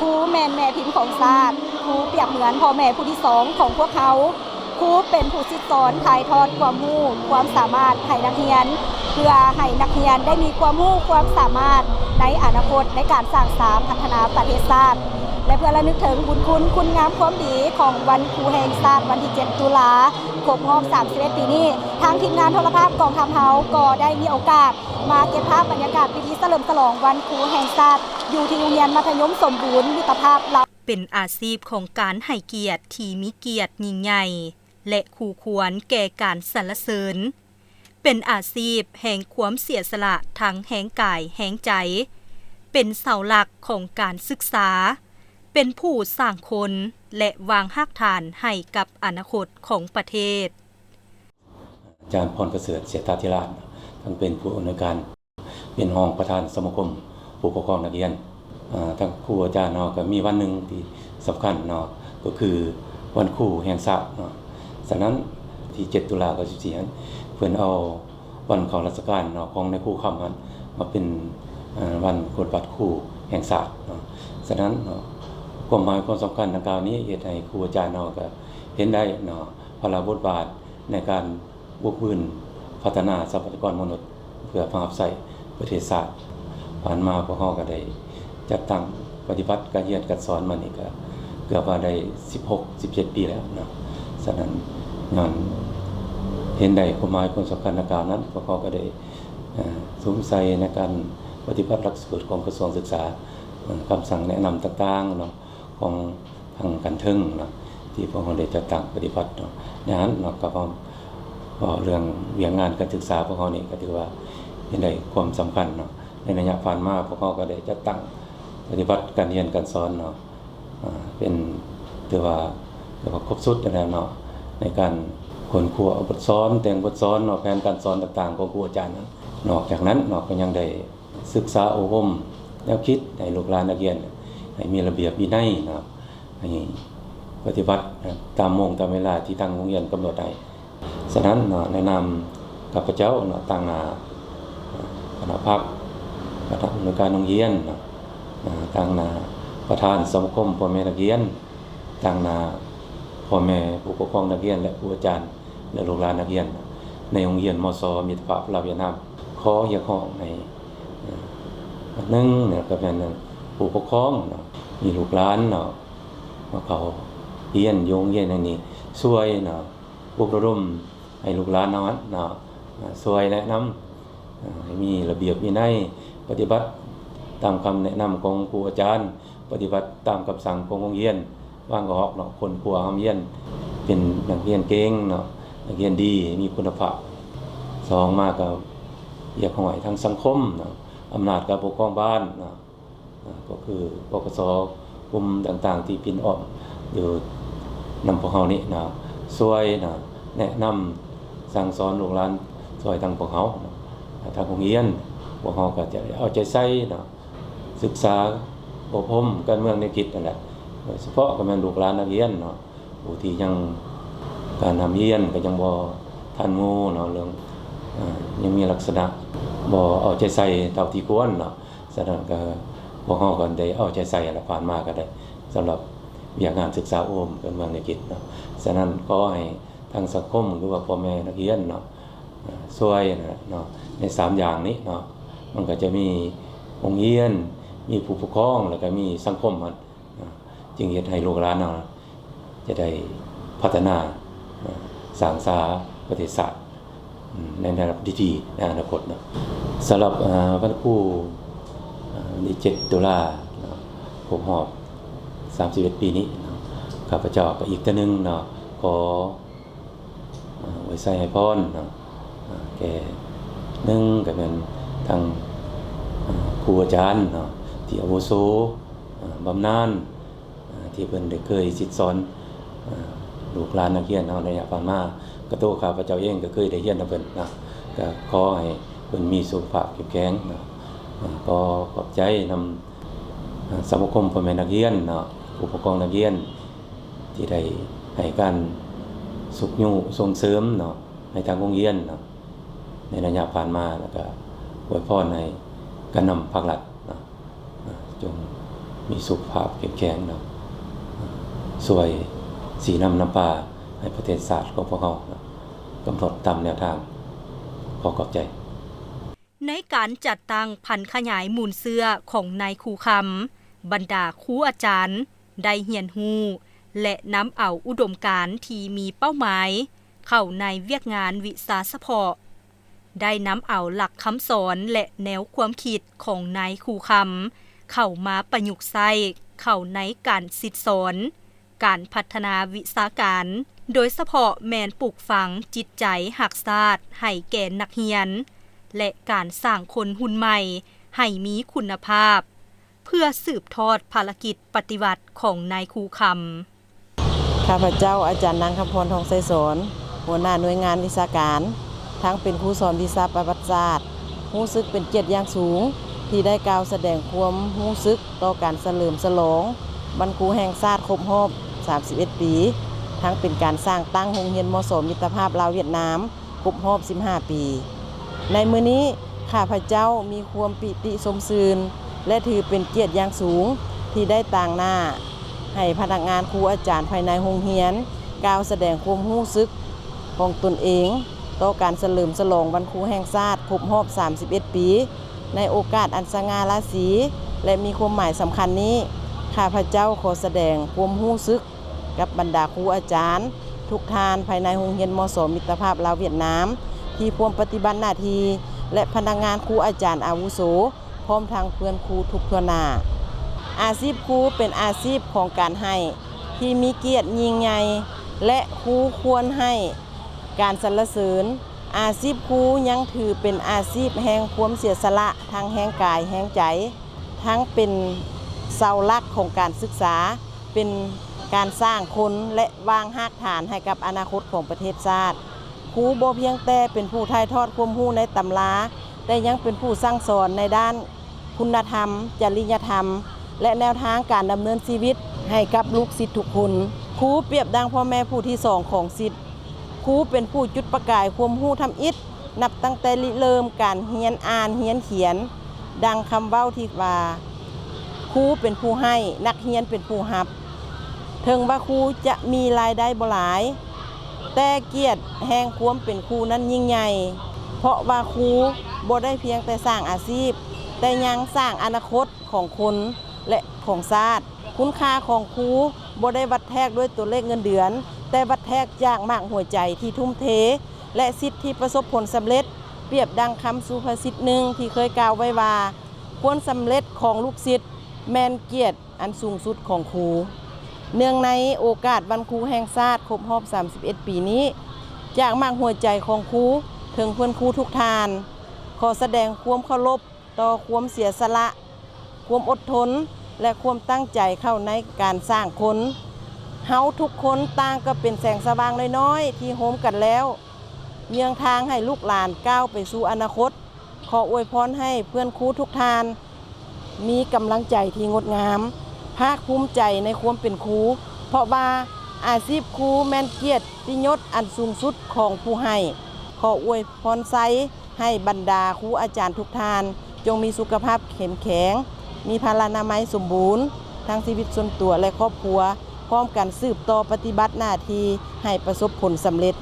ຄູແມ່ນແມ່ພິມຂອງຊາດ, ຄູປຽບເໝືອນພໍ່ແມ່ຜູ້ທີສອງຂອງພວກເຮົາ. ຄູເປັນຜູ້ສິດສອນ ຖ່າຍທອດຄວາມຮູ້, ຄວາມສາມາດໃຫ້ນັກຮຽນ, ເພື່ອໃຫ້ນັກຮຽນໄດ້ມີຄວາມຮູ້, ຄວາມສາມາດໃນອະນາຄົດ ໃນການສ້າງສາພັດທະນາປະເທດຊາດ ແລະ ເພື່ອລະນຶກເຖິງບຸນຄຸນ, ຄຸນງາມຄວາມດີຂອງວັນຄູແຫ່ງຊາດ ວັນທີເຈັດ ຕຸລາ ຄົບຮອບ ສາມສິບເອັດ ປີນີ້, ທາງທີມງານໂທລະພາບກອງທັບເຮົາກໍໄດ້ມີໂອກາດ ມາເກັບພາບບັນຍາກາດພິທີສະເຫຼີມສະຫຼອງວັນຄູແຫ່ງຊາດ ຢູ່ທີ່ໂຮງຮຽນມັດທະຍົມສົມບູນມິດຕະພາບລາວ. ເປັນອາຊີບຂອງການໃຫ້ກຽດທີ່ມີກຽດຍິ່ງໃຫຍ່ ແລະ ຄູ່ຄວນແກ່ການສັນລະເສີນ. ເປັນອາຊີບແຫ່ງຄວາມເສຍສະຫຼະທັງແຮງກາຍແຮງໃຈ, ເປັນເສົາຫຼັກຂອງການສຶກສາ, ເປັນຜູ້ສ້າງຄົນ ແລະ ວາງຮາກຖານໃຫ້ກັບອະນາຄົດຂອງປະເທດ. ອາຈານພອນປະເສີດ ເສດຖາທິລາດ ທ່ານເປັນຜູ້ອຳນວຍການ ເປັນຮອງປະທານສະມາຄົມຜູ້ປົກຄອງນັກຮຽນ. ອາ ທາງຄູອາຈານເຮົາກໍມີວັນໜຶ່ງທີ່ສຳຄັນເນາະ ກໍຄືວັນຄູແຫ່ງຊາດເນາະ. ສະນັ້ນ ທີເຈັດ ຕຸລາ ເກົ້າສິບສີ່ ເພິ່ນເອົາວັນເຂົ້າລາຊະການເນາະ ຂອງນາຍຄູຄຳຫັ້ນ ມາເປັນ ອາ ວັນກົດບັດຄູແຫ່ງຊາດເນາະ. ສະນັ້ນເນາະ ຄວາມໝາຍຄວາມສຳຄັນດັ່ງກ່າວນີ້ ເຮັດໃຫ້ຄູອາຈານເຮົາກໍເຫັນໄດ້ເນາະ ພາລະບົດບາດໃນການ ບົກບືນພັດທະນາຊັບພະຍາກອນມະນຸດ ເພື່ອມາຮັບໃຊ້ປະເທດຊາດ. ຜ່ານມາພວກເຮົາກໍໄດ້ຈັດຕັ້ງປະຕິບັດການຮຽນການສອນມານີ້ກໍເກືອບວ່າໄດ້ສິບຫົກ ສິບເຈັດ ປີແລ້ວເນາະ. ສະນັ້ນ ຍ້ອນເຫັນໄດ້ຄວາມໝາຍຄວາມສຳຄັນດັ່ງກ່າວນັ້ນ ພວກເຮົາກໍໄດ້ ເອີ ສຸມໃສ່ໃນການປະຕິບັດຫຼັກສູດຂອງກະຊວງສຶກສາ, ເອີ ຄຳສັ່ງແນະນຳຕ່າງໆເນາະ ຂອງ ທາງຂັ້ນເທິງເນາະ ທີ່ພວກເຮົາໄດ້ຈັດຕັ້ງປະຕິບັດເນາະ. ໃນນັ້ນເນາະ ກໍເວົ້າເລື່ອງວຽກງານການສຶກສາພວກເຮົານີ້ ກໍຖືວ່າເຫັນໄດ້ຄວາມສຳຄັນເນາະ. ໃນໄລຍະຜ່ານມາ ພວກເຮົາກໍໄດ້ຈັດຕັ້ງປະຕິບັດການຮຽນການສອນເນາະ ອາ ເປັນ ຖືວ່າ ຖືວ່າຄົບຊຸດຫັ້ນແຫຼະເນາະ ໃນການຄົ້ນຄວ້າບົດສອນ, ແຕ່ງບົດສອນເນາະ, ແຜນການສອນຕ່າງໆຂອງຄູອາຈານນັ້ນ. ນອກຈາກນັ້ນເນາະ ກໍຍັງໄດ້ ສຶກສາອົບຮົມແນວຄິດໃຫ້ລູກຫຼານນັກຮຽນໃຫ້ມີລະບຽບວິໄນເນາະ, ໃຫ້ປະຕິບັດຕາມໂມງຕາມເວລາທີ່ທາງໂຮງຮຽນກຳນົດໃຫ້. ສະນັ້ນເນາະ ໃນນາມຂ້າພະເຈົ້າເນາະ ຕາງໜ້າຄະນະພັກ, ຄະນະອຳນວຍການໂຮງຮຽນເນາະ, ຕາງໜ້າປະທານສະມາຄົມພໍ່ແມ່ນັກຮຽນ, ຕາງໜ້າພໍ່ແມ່ຜູ້ປົກຄອງນັກຮຽນ ແລະ ຄູອາຈານ ແລະ ລູກຫຼານນັກຮຽນໃນໂຮງຮຽນ ມສ ມິດຕະພາບລາວຫວຽດນາມ ຂໍຮຽກຮ້ອງໃຫ້ ເອີ ອັນໜຶ່ງເນາະ ກໍແມ່ນຜູ້ປົກຄອງເນາະ ມີລູກຫຼານເນາະ ມາເຂົ້າຮຽນຢູ່ໂຮງຮຽນແຫ່ງນີ້ ຊ່ວຍເນາະ ປຸກລະດົມໃຫ້ລູກຫຼານເຮົາຫັ້ນເນາະ ຊ່ວຍແນະນຳ ໃຫ້ມີລະບຽບວິໄນ ປະຕິບັດຕາມຄຳແນະນຳຂອງຄູອາຈານ ປະຕິບັດຕາມຄຳສັ່ງຂອງໂຮງຮຽນ ວາງອອກເນາະ ຄົ້ນຄວ້າຮ່ຳຮຽນ ເປັນນັກຮຽນເກັ່ງເນາະ ນັກຮຽນດີ ມີຄຸນນະພາບ. ສອງມາກໍຮຽກຮ້ອງໃຫ້ທາງສັງຄົມເນາະ ອຳນາດການປົກຄອງບ້ານເນາະ ກໍຄື ປກສ ກຸ່ມຕ່າງໆທີ່ປິ່ນອ້ອມຢູ່ນຳພວກເຮົານີ້ເນາະ ຊ່ວຍເນາະ ແນະນຳສັ່ງສອນລູກຫຼານ ຊ່ວຍທາງພວກເຮົາເນາະ ທາງໂຮງຮຽນ ພວກເຮົາກໍຈະເອົາໃຈໃສ່ເນາະ ສຶກສາອົບຮົມການເມືອງແນວຄິດນັ້ນແຫຼະ ໂດຍສະເພາະກໍແມ່ນລູກຫຼານນັກຮຽນເນາະ ຜູ້ທີ່ຍັງ ການຮ່ຳຮຽນກໍຍັງບໍ່ທັນໝູ່ເນາະ ເລື່ອງ ເອີ ຍັງມີລັກສະນະບໍ່ເອົາໃຈໃສ່ເທົ່າທີ່ຄວນເນາະ. ສະນັ້ນກໍ ພວກເຮົາກໍໄດ້ເອົາໃຈໃສ່ແລ້ວ ຜ່ານມາກໍໄດ້ ສຳລັບວຽກງານສຶກສາອົບຮົມການເມືອງແນວຄິດເນາະ. ສະນັ້ນ ຂໍໃຫ້ທາງສັງຄົມ ຫຼືວ່າພໍ່ແມ່ນັກຮຽນເນາະ ເອີ ຊ່ວຍເນາະ ໃນສາມຢ່າງນີ້ເນາະ ມັນກໍຈະມີໂຮງຮຽນ ມີຜູ້ປົກຄອງ ແລ້ວກໍມີສັງຄົມຫັ້ນ ຈຶ່ງເຮັດໃຫ້ລູກຫຼານເຮົາຈະໄດ້ພັດທະນາ ສ້າງສາປະເທດຊາດ ໃນລະດັບທີ່ດີໃນອະນາຄົດເນາະ. ສຳລັບ ເອີ ວັນຄູ ເອີ ວັນທີເຈັດ ຕຸລາເນາະ ຄົບຮອບ ສາມສິບເອັດ ປີນີ້ເນາະ ຂ້າພະເຈົ້າກໍອີກເທື່ອໜຶ່ງເນາະ ຂໍ ອາ ອວຍໄຊໃຫ້ພອນເນາະ ອາ ແກ່ ໜຶ່ງ ກໍແມ່ນທັງ ອາ ຄູອາຈານເນາະ ທີ່ອາວຸໂສ ອາ ບຳນານ ອາ ທີ່ເພິ່ນໄດ້ເຄີຍສິດສອນ ອາ ລູກຫຼານນັກຮຽນເຮົາໃນໄລຍະຜ່ານມາ. ກະໂຕຂ້າພະເຈົ້າເອງກໍເຄີຍໄດ້ຮຽນນຳເພິ່ນເນາະ ກໍຂໍໃຫ້ເພິ່ນມີສຸຂະພາບເຂັ້ມແຂງເນາະ. ອາ ຂໍຂອບໃຈນຳ ອາ ສະມາຄົມພໍ່ແມ່ນັກຮຽນເນາະ ຜູ້ປົກຄອງນັກຮຽນ ທີ່ໄດ້ໃຫ້ການຊຸກຍູ້ສົ່ງເສີມເນາະ ໃຫ້ທາງໂຮງຮຽນເນາະ ໃນໄລຍະຜ່ານມາ ແລ້ວກະອວຍພອນໃຫ້ການນຳພາກລັດເນາະ ອາ ຈົ່ງ ມີສຸຂະພາບເຂັ້ມແຂງເນາະ, ຊ່ວຍຊີ້ນຳນຳພາໃຫ້ປະເທດຊາດຂອງພວກເຮົາເນາະ, ກຳນົດຕາມແນວທາງ. ຂໍຂອບໃຈ. ໃນການຈັດຕັ້ງຜັນຂະຫຍາຍມູນເຊື້ອຂອງນາຍຄູຄຳ, ບັນດາຄູອາຈານໄດ້ຮຽນຮູ້ ແລະ ນຳເອົາອຸດົມການທີ່ມີເປົ້າໝາຍເຂົ້າໃນວຽກງານວິຊາສະເພາະ, ໄດ້ນຳເອົາຫຼັກຄຳສອນ ແລະ ແນວຄວາມຄິດຂອງນາຍຄູຄຳເຂົ້າມາປະຍຸກໃຊ້ເຂົ້າໃນການສິດສອນ, ການພັດທະນາວິຊາການ, ໂດຍສະເພາະແມ່ນປູກຝັງຈິດໃຈຮັກຊາດໃຫ້ແກ່ນັກຮຽນ ແລະ ການສ້າງຄົນຮຸ່ນໃໝ່ໃຫ້ມີຄຸນນະພາບ ເພື່ອສືບທອດພາລະກິດປະຕິວັດຂອງນາຍຄູຄຳ. ຂ້າພະເຈົ້າ ອາຈານນາງ ຄຳພອນ ທອງໄຊສອນ, ຫົວໜ້າໜ່ວຍງານວິຊາການ, ທັງເປັນຄູສອນວິຊາປະຫວັດສາດ, ຮູ້ສຶກເປັນກຽດຢ່າງສູງ ທີ່ໄດ້ກ່າວສະແດງຄວາມຮູ້ສຶກຕໍ່ການສະເຫຼີມສະຫຼອງວັນຄູແຫ່ງຊາດຄົບຮອບສາມສິບເອັດປີ, ທັງເປັນການສ້າງຕັ້ງໂຮງຮຽນ ມສ ມິດຕະພາບລາວຫວຽດນາມ ຄົບຮອບສິບຫ້າປີ. ໃນມື້ນີ້ ຂ້າພະເຈົ້າມີຄວາມປີຕິຊົມຊື່ນ ແລະ ຖືເປັນກຽດຢ່າງສູງ ທີ່ໄດ້ຕາງໜ້າໃຫ້ພະນັກງານຄູອາຈານພາຍໃນໂຮງຮຽນ ກ່າວສະແດງຄວາມຮູ້ສຶກຂອງຕົນເອງຕໍ່ການສະເຫຼີມສະຫຼອງວັນຄູແຫ່ງຊາດຄົບຮອບສາມສິບເອັດປີ ໃນໂອກາດອັນສະຫງ່າລາສີ ແລະ ມີຄວາມໝາຍສຳຄັນນີ້. ຂ້າພະເຈົ້າຂໍສະແດງຄວາມຮູ້ສຶກ ກັບບັນດາຄູອາຈານທຸກທ່ານພາຍໃນໂຮງຮຽນ ມສ ມິດຕະພາບລາວຫວຽດນາມ ທີ່ພວມປະຕິບັດໜ້າທີ່ ແລະ ພະນັກງານຄູອາຈານອາວຸໂສ ພ້ອມທັງເພື່ອນຄູທຸກທົ່ວໜ້າ. ອາຊີບຄູເປັນອາຊີບຂອງການໃຫ້ທີ່ມີກຽດຍິ່ງໃຫຍ່ ແລະ ຄູ່ຄວນໃຫ້ການສັນລະເສີນ. ອາຊີບຄູຍັງຖືເປັນອາຊີບແຫ່ງຄວາມເສຍສະຫຼະ ທັງແຮງກາຍແຮງໃຈ, ທັງເປັນເສົາຫຼັກຂອງການສຶກສາ, ເປັນການສ້າງຄົນ ແລະ ວາງຮາກຖານໃຫ້ກັບອະນາຄົດຂອງປະເທດຊາດ. ຄູບໍ່ພຽງແຕ່ເປັນຜູ້ຖ່າຍທອດຄວາມຮູ້ໃນຕຳລາ, ແຕ່ຍັງເປັນຜູ້ສັ່ງສອນໃນດ້ານຄຸນນະທຳ, ຈະລິຍະທຳ ແລະ ແນວທາງການດຳເນີນຊີວິດໃຫ້ກັບລູກສິດທຸກຄົນ. ຄູປຽບດັ່ງພໍ່ແມ່ຜູ້ທີສອງຂອງສິດ. ຄູເປັນຜູ້ຈຸດປະກາຍຄວາມຮູ້ທຳອິດ ນັບຕັ້ງແຕ່ລິເລີ່ມການຮຽນອ່ານຮຽນຂຽນ, ດັ່ງຄຳເວົ້າທີ່ວ່າ, ຄູເປັນຜູ້ໃຫ້, ນັກຮຽນເປັນຜູ້ຮັບ. ເຖິງວ່າຄູຈະມີລາຍໄດ້ບໍ່ຫຼາຍ, ແຕ່ກຽດແຫ່ງຄວາມເປັນຄູນັ້ນຍິ່ງໃຫຍ່, ເພາະວ່າຄູບໍ່ໄດ້ພຽງແຕ່ສ້າງອາຊີບ, ແຕ່ຍັງສ້າງອະນາຄົດຂອງຄົນ ແລະ ຂອງຊາດ. ຄຸນຄ່າຂອງຄູບໍ່ໄດ້ວັດແທກດ້ວຍຕົວເລກເງິນເດືອນ, ແຕ່ວັດແທກຈາກໝາກຫົວໃຈທີ່ທຸ່ມເທ ແລະ ສິດທີ່ປະສົບຜົນສຳເລັດ. ປຽບດັ່ງຄຳສຸພາສິດໜຶ່ງທີ່ເຄີຍກ່າວໄວ້ວ່າ, ຄວາມສຳເລັດຂອງລູກສິດແມ່ນກຽດອັນສູງສຸດຂອງຄູ. ເນື່ອງໃນໂອກາດວັນຄູແຫ່ງຊາດຄົບຮອບສາມສິບເອັດປີນີ້, ຈາກໝາກຫົວໃຈຂອງຄູເຖິງເພື່ອນຄູທຸກທ່ານ, ຂໍສະແດງຄວາມເຄົາລົບ ຕໍ່ຄວາມເສຍສະຫຼະ, ຄວາມອົດທົນ ແລະ ຄວາມຕັ້ງໃຈເຂົ້າໃນການສ້າງຄົນ. ເຮົາທຸກຄົນຕ່າງກໍເປັນແສງສະຫວ່າງນ້ອຍໆທີ່ໂຮມກັນແລ້ວ ເຍືອງທາງໃຫ້ລູກຫຼານກ້າວໄປສູ່ອະນາຄົດ. ຂໍອວຍພອນໃຫ້ເພື່ອນຄູທຸກທ່ານມີກຳລັງໃຈທີ່ງົດງາມ, ພາກພູມໃຈໃນຄວາມເປັນຄູ, ເພາະວ່າອາຊີບຄູແມ່ນກຽດຕິຍົດອັນສູງສຸດຂອງຜູ້ໃຫ້. ຂໍອວຍພອນໄຊ ໃຫ້ບັນດາຄູອາຈານທຸກທ່ານ ຈົ່ງມີສຸຂະພາບເຂັ້ມແຂງ, ມີພະລານາໄມສົມບູນ ທັງຊີວິດສ່ວນຕົວ ແລະ ຄອບຄົວ, ພ້ອມກັນສືບຕໍ່ປະຕິບັດໜ້າທີ່ໃຫ້ປະສົບຜົນສຳເລັດ.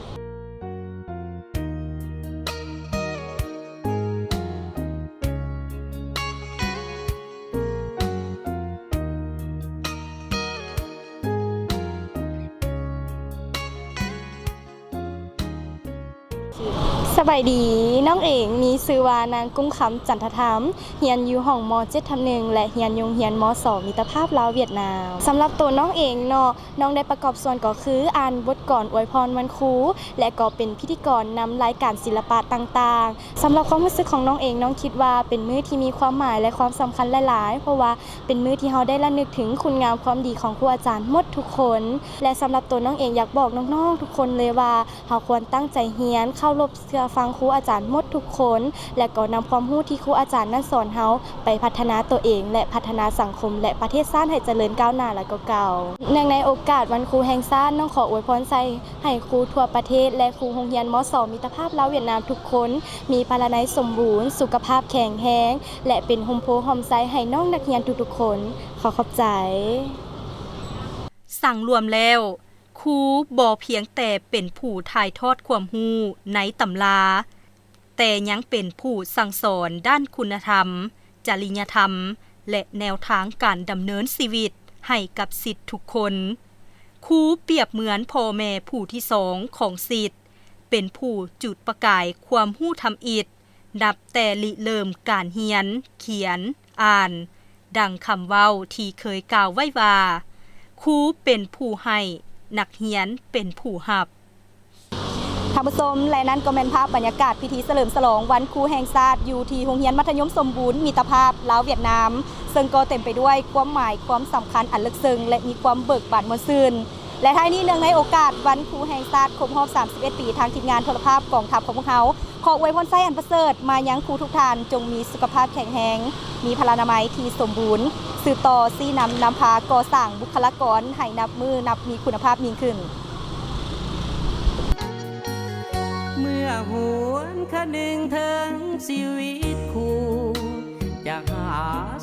ສະບາຍດີ, ນ້ອງເອງມີຊື່ວ່ານາງກຸ້ງຄຳ ຈັນທະທຳ, ຮຽນຢູ່ຫ້ອງ ມ.ເຈັດ ທັບໜຶ່ງ ແລະ ຮຽນຢູ່ໂຮງຮຽນ ມ.ສ ມິດຕະພາບລາວຫວຽດນາມ. ສຳລັບໂຕນ້ອງເອງເນາະ, ນ້ອງໄດ້ປະກອບສ່ວນກໍຄືອ່ານບົດກອນອວຍພອນວັນຄູ ແລະ ກໍເປັນພິທີກອນນຳລາຍການສິລະປະຕ່າງໆ. ສຳລັບຄວາມຮູ້ສຶກຂອງນ້ອງເອງ, ນ້ອງຄິດວ່າເປັນມື້ທີ່ມີຄວາມໝາຍ ແລະ ຄວາມສຳຄັນຫຼາຍໆ, ເພາະວ່າ ເປັນມື້ທີ່ເຮົາໄດ້ລະນຶກເຖິງຄຸນງາມຄວາມດີຂອງຄູອາຈານໝົດ ທຸກຄົນ ແລະ ສຳລັບໂຕນ້ອງເອງ ຢາກບອກນ້ອງໆທຸກຄົນເລີຍວ່າ ເຮົາຄວນຕັ້ງໃຈຮຽນ, ເຄົາລົບເຊື່ອຟັງຄູອາຈານໝົດທຸກຄົນ ແລະ ກໍນຳຄວາມຮູ້ທີ່ຄູອາຈານນັ້ນສອນເຮົາ ໄປພັດທະນາໂຕເອງ ແລະ ພັດທະນາສັງຄົມ ແລະ ປະເທດຊາດໃຫ້ຈະເລີນກ້າວໜ້າຫຼາຍກວ່າເກົ່າ. ເນື່ອງໃນໂອກາດວັນຄູແຫ່ງຊາດ, ນ້ອງຂໍອວຍພອນໃສ່ໃຫ້ຄູທົ່ວປະເທດ ແລະ ຄູໂຮງຮຽນ ມສ ມິດຕະພາບລາວຫວຽດນາມທຸກຄົນ ມີພະລານາໄມສົມບູນ, ສຸຂະພາບແຂງແຮງ ແລະ ເປັນຮົ່ມໂພຮົ່ມໄຊໃຫ້ນ້ອງນັກຮຽນທຸກໆຄົນ. ຂໍຂອບໃຈ. ສັງລວມແລ້ວ, ຄູບໍ່ພຽງແຕ່ເປັນຜູ້ຖ່າຍທອດຄວາມຮູ້ໃນຕຳລາ, ແຕ່ຍັງເປັນຜູ້ສັ່ງສອນດ້ານຄຸນນະທຳ, ຈະລິຍະທຳ ແລະ ແນວທາງການດຳເນີນຊີວິດໃຫ້ກັບສິດທຸກຄົນ. ຄູປຽບເໝືອນພໍ່ແມ່ຜູ້ທີສອງຂອງສິດ, ເປັນຜູ້ຈຸດປະກາຍຄວາມຮູ້ທຳອິດ, ນັບແຕ່ລິເລີ່ມການຮຽນ, ຂຽນ, ອ່ານ, ດັ່ງຄຳເວົ້າທີ່ເຄີຍກ່າວໄວ້ວ່າ, ຄູເປັນຜູ້ໃຫ້, ນັກຮຽນເປັນຜູ້ຮັບ. ທ່ານຜູ້ຊົມ ແລະ ນັ້ນກໍແມ່ນພາບບັນຍາກາດພິທີສະເຫຼີມສະຫຼອງວັນຄູແຫ່ງຊາດ ຢູ່ທີ່ໂຮງຮຽນມັດທະຍົມສົມບູນມິດຕະພາບລາວຫວຽດນາມ, ເຊິ່ງກໍເຕັມໄປດ້ວຍຄວາມໝາຍຄວາມສຳຄັນອັນເລິກເຊິ່ງ ແລະ ມີຄວາມເບີກບານມ່ວນຊື່ນ. ແລະ ທ້າຍນີ້ ເນື່ອງໃນໂອກາດວັນຄູແຫ່ງຊາດຄົບຮອບສາມສິບເອັດປີ, ທາງທີມງານໂທລະພາບກອງທັບຂອງພວກເຮົາ ຂໍອວຍພອນໄຊອັນປະເສີດມາຍັງຄູທຸກທ່ານ, ຈົ່ງມີສຸຂະພາບແຂງແຮງ, ມີພະລານາໄມທີ່ສົມບູນ, ສືບຕໍ່ຊີ້ນຳນຳພາກໍ່ສ້າງບຸກຄະລາກອນໃຫ້ນັບມື້ນັບມີຄຸນນະພາບຍິ່ງຂຶ້ນ. ເມື່ອຫວນຄະນຶງເຖິງຊີວິດຄູ່ ຈະຫາ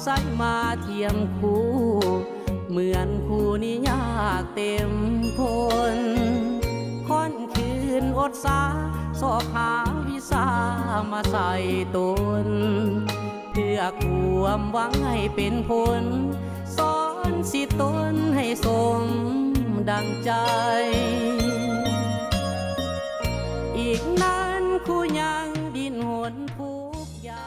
ໃສມາທຽມຄູ່ ເໝືອນຄູ່ນີ້ຍາກເຕັມທົນ ຂ້ອນຄືນອົດສາ ຊອກຫາວິຊາມາໃສ່ຕົນ ເພື່ອຄວາມຫວັງໃຫ້ເປັນຜົນ ສອນສິດຕົນໃຫ້ສົມດັ່ງໃຈ ອີກນັ້ນຄູ່ຍັງດີ້ນຮົນ